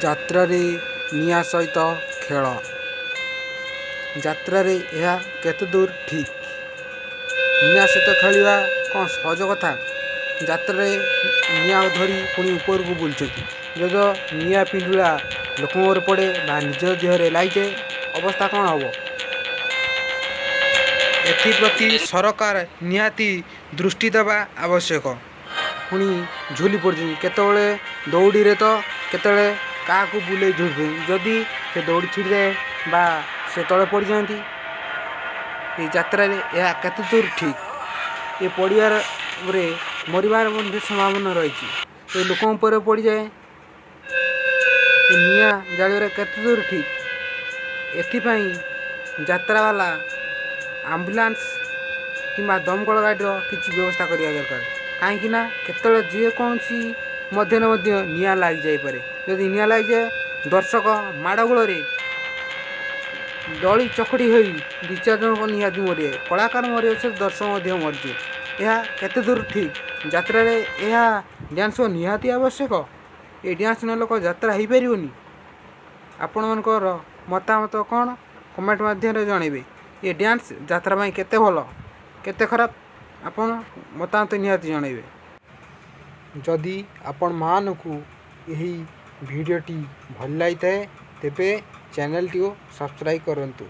ଯାତ୍ରାରେ ନିଆଁ ସହିତ ଖେଳ, ଯାତ୍ରାରେ ଏହା କେତେ ଦୂର ଠିକ୍? ନିଆଁ ସହିତ ଖେଳିବା କ'ଣ ସହଜ କଥା? ଯାତ୍ରାରେ ନିଆଁ ଧରି ପୁଣି ଉପରକୁ ବୁଲୁଛନ୍ତି। ଯଦି ନିଆଁ ପିଣ୍ଡୁଳା ଲୋକଙ୍କ ଉପରେ ପଡ଼େ ବା ନିଜ ଦେହରେ ଲାଗିଯାଏ, ଅବସ୍ଥା କ'ଣ ହେବ? ଏଥିପ୍ରତି ସରକାର ନିହାତି ଦୃଷ୍ଟି ଦେବା ଆବଶ୍ୟକ। ପୁଣି ଝୁଲି ପଡ଼ୁଛନ୍ତି କେତେବେଳେ ଦଉଡ଼ିରେ ତ କେତେବେଳେ କାହାକୁ ବୁଲେଇ ଝୁଲୁଛନ୍ତି। ଯଦି ସେ ଦଉଡ଼ି ଛିଡ଼ିଯାଏ ବା ସେ ତଳେ ପଡ଼ିଯାଆନ୍ତି, ଏ ଯାତ୍ରାରେ ଏହା କେତେ ଦୂର ଠିକ୍? ଏ ପଡ଼ିବାରେ ମରିବାର ମଧ୍ୟ ସମ୍ଭାବନା ରହିଛି। ଏ ଲୋକଙ୍କ ଉପରେ ପଡ଼ିଯାଏ, ଏ ନିଆଁ ଜାଳିବାରେ କେତେ ଦୂର ଠିକ୍? ଏଥିପାଇଁ ଯାତ୍ରାବାଲା ଆମ୍ବୁଲାନ୍ସ କିମ୍ବା ଦମକଳ ଗାଡ଼ିର କିଛି ବ୍ୟବସ୍ଥା କରିବା ଦରକାର, କାହିଁକିନା କେତେବେଳେ ଯେକୌଣସି ମଧ୍ୟରେ ମଧ୍ୟ ନିଆଁ ଲାଗିଯାଇପାରେ। ଯଦି ନିଆଁ ଲାଗିଯାଏ, ଦର୍ଶକ ମାଡ଼ଗୋଳରେ ଦଳି ଚକଟି ହୋଇ 2 4 ଜଣଙ୍କ ନିହାତି ମରିବେ। କଳାକାର ମରିବେ ସହିତ ଦର୍ଶକ ମଧ୍ୟ ମରିଯିବେ। ଏହା କେତେ ଦୂର ଠିକ୍? ଯାତ୍ରାରେ ଏହା ଡ୍ୟାନ୍ସ ନିହାତି ଆବଶ୍ୟକ। ଏ ଡ୍ୟାନ୍ସ ନହେଲେ କ'ଣ ଯାତ୍ରା ହେଇପାରିବନି? ଆପଣମାନଙ୍କର ମତାମତ କ'ଣ କମେଣ୍ଟ ମାଧ୍ୟମରେ ଜଣାଇବେ। ଏ ଡ୍ୟାନ୍ସ ଯାତ୍ରା ପାଇଁ କେତେ ଭଲ, କେତେ ଖରାପ, ଆପଣ ମତାମତ ନିହାତି ଜଣାଇବେ। ଯଦି ଆପଣମାନଙ୍କୁ ଏହି ଭିଡ଼ିଓଟି ଭଲ ଲାଗିଥାଏ, ତେବେ ଚ୍ୟାନେଲଟିକୁ ସବସ୍କ୍ରାଇବ୍ କରନ୍ତୁ।